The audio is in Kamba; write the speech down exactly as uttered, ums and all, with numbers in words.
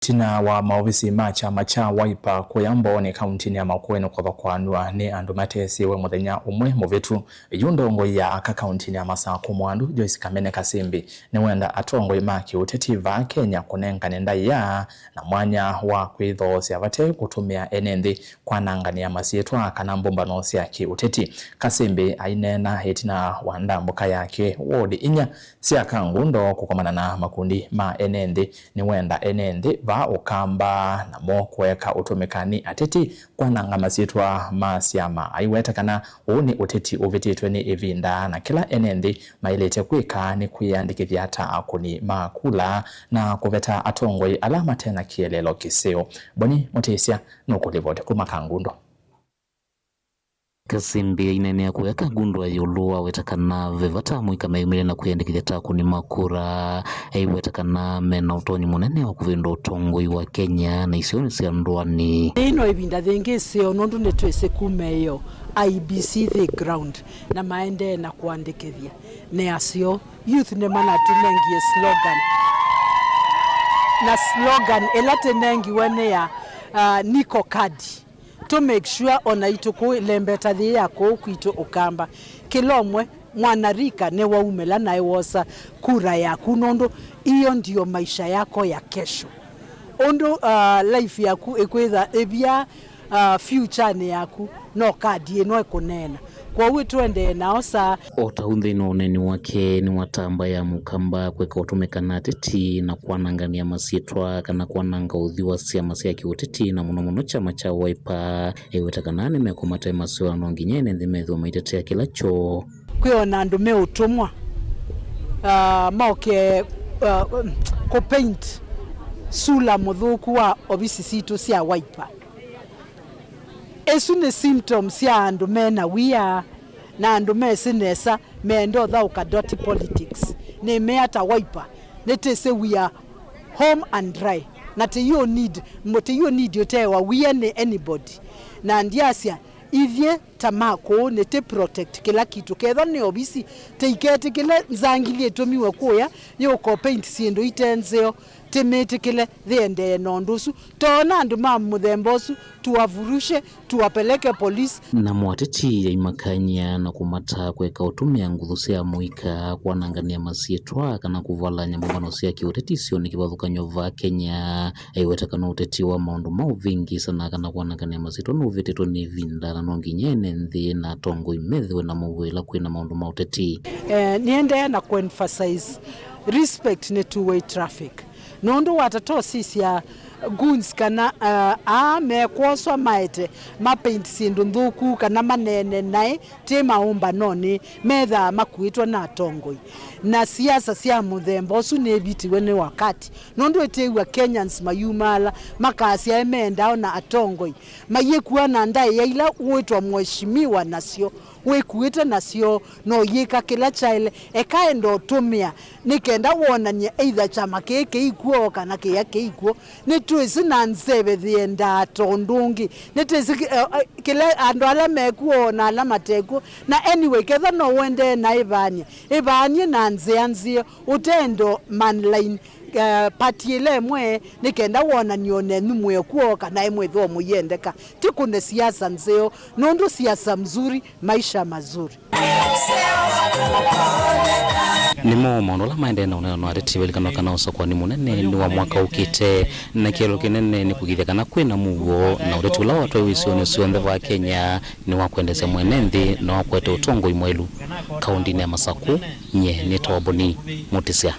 Ĩtina wa maovisi ma kyama kya Wiper kũya Mbooni kauntinĩ ya Makueni kũthokwanw'a nĩ andũ matesiwe mũthenya ũmwe mũvĩtu, yu ndongoi ya aka kauntinĩ ya Masakũ Mwandu, Joyce Kamene Kasimbi, nĩwenda atongoi ma kĩũteti vaa Kenya kũnengane ndaĩa na mwanya wa kwĩthoosya vate kũtũmĩa ene nthĩ kwananganĩa masyĩtwa kana mbũmbano sya kĩũteti. Kasimbi aineena ĩtina wa ndambũka yake ward inya sya Kangundo kũkomana na makundi ma ene nthĩ. Nĩwenda ene nthĩ vaa Ũkamba namo kũeka ũtũmĩka nĩ ateti kwananga masyĩtwa ma syama. Aiweta kana ũũ nĩ ũteti ũvĩtĩtwe nĩ ĩvinda na kĩla ene nthĩ maĩlĩte kwĩka nĩ kwĩyandĩkĩthya ta akũni ma kula na kũveta atongoi ala mate na kĩeleelo kĩseo. Boni Mũtĩsya nũkũlivoti kuma Kangundo. Kasimbi aineenea kũya Kangundo ya ĩũlũ aweta kana ve vata amũika meyumĩlye na kwĩyandĩkĩthya ta akũni ma kura. Aiweta kana mena ũtonyi mũnene wa kũvĩndũa ũtongoi wa Kenya na isionĩ sya ndũanĩ. Ĩĩ no ĩvinda yĩngĩ ĩseo nũndũ nĩtwĩsĩ kuma ĩyo I E B C yĩ ground na maendee na kũandĩkĩthya nĩ aseo. Youth nĩmanatũnengie slogan, na slogan ĩla tũnengiwe nĩ ya, uh, Niko Kadi. To make sure o naitũ kũũ ĩlembeta yĩĩ ya kũũ kwitũ Ũkamba, kĩla ũmwe mwanarika nĩwaumĩla na ĩwosa kura yaku, nũndũ iyo ndio maisha yako ya kesho. Ũndũ, uh, life yaku ĩkwĩtha ĩvya, uh, future-nĩ yaku, no kadi ĩno ĩkũneena. Kwoou twendee na osa. O ta ũu nthĩnĩ wa ũneeni wake nĩwatambaĩa Mũkamba kwĩka ũtũmĩka na ateti na kwanangania masyĩtwa kana kwananga ũthwii wa syama sya kĩũteti, na mũno mũno kyama kya Wiper. Aiweta kana nĩmekũmate maseo, no nginya ene nthĩ methĩwe maitetea kĩla kyoo. Kwĩ ona andũ me ũtũmwa, ah, moke, ah, kũ paint sula mũthũku wa ovisi sitũ sya Wiper. Ĩsu nĩ symptoms sya andũ mena wia na andũ mesĩ nesa, meenda ũthaũka dirty politics. Nĩmea ta Wiper, nĩtĩsĩ we are home and dry. Na tĩyũ need, tĩyũ need ũtewa wia nĩ anybody. Na ndyasya, ithyĩ ta ma kũũ nĩtĩ protect kĩla kitu. Kethwa nĩ ovisi, tĩiketĩkĩle nzangili ĩtũmiwe kũya yũko paint syĩndũ ite nzeo. Tĩmĩtĩkĩle yĩendee na ũndũ ũsu. Toona andũ ma mũthemba ũsu, tuwavurushe, tuwapeleke polisi. Namo ateti aimakany'a na kũmataa kweka ũtũmĩa nguthu sya mũika kwanangania masyĩtwa kana kũvalany'a mbũmbano sya kĩũteti isionĩ kĩvathũkany'o vaa Kenya. Aiweta kana ũteti wa maũndũ ma ũvĩngĩĩsana kana kwanangania masyĩtwa nũvĩtĩtwe nĩ ĩvinda, na no nginya ene nthĩ na atongoi methĩwe na mũuo ĩla kwĩna maũndũ ma ũteti. Eh, nĩendee na kũ emphasize respect nĩ two-way traffic. Nũndũ watata ũsisya goons kana, uh, aa mekwoswa maete ma paint syĩndũ nthũku kana maneene naĩ ti maũmbanonĩ, methaa makuĩtwe na atongoi. Na siasa sya mũthemba ũsu nĩvitiwe nĩ wakati, nũndũ ĩtĩĩw'a Kenyans mayumaala makasya ĩ meendaa ona atongoi mayĩkua na ndaĩa ila wĩtwa mheshimiwa nasyo. Wĩkuĩte nasyo, na ũyĩka kĩla kyaĩle. Eka enda ũtũmĩa nĩ kenda wonany'e either kyama kĩĩ kĩikw'o kana kĩya kĩikw'o. Nĩtwĩsĩ na nzeve yĩendaa ta ũndũ ũngĩ. Nĩtwĩsĩ kĩ-, eh, eh, kĩla andũ ala mekw'o na ala matekw'o. Na anyway, ketha no ũendee na ĩvaany'a, ĩvaany'e na nzĩa nzeo, ũtendo manline, eh, party ĩla ĩmwe, nĩ kenda wonany'e o nenyu mwĩ o kw'o kana ĩmwĩthĩwa mũyendeka. Tĩkũne siasa nzeo, nũndũ siasa mzuri, maisha mazuri. Nĩmo maũndũ ala maendee na ũneena na ateti, valikana kana ũsakũani mũnene nĩ wa mwaka ũkĩte, na kĩeleelo kĩnene nĩ kũkĩthya kana kwĩ na mũuo, na ũteti ũla watwaiwe isionĩ syonthe vaa Kenya nĩ wa kwendeesya mwene nthĩ na wa kũete ũtongoi mwaĩlu. Kaũndĩnĩ ya Masakũ, nyie nĩtawa Boni Mũtĩsya.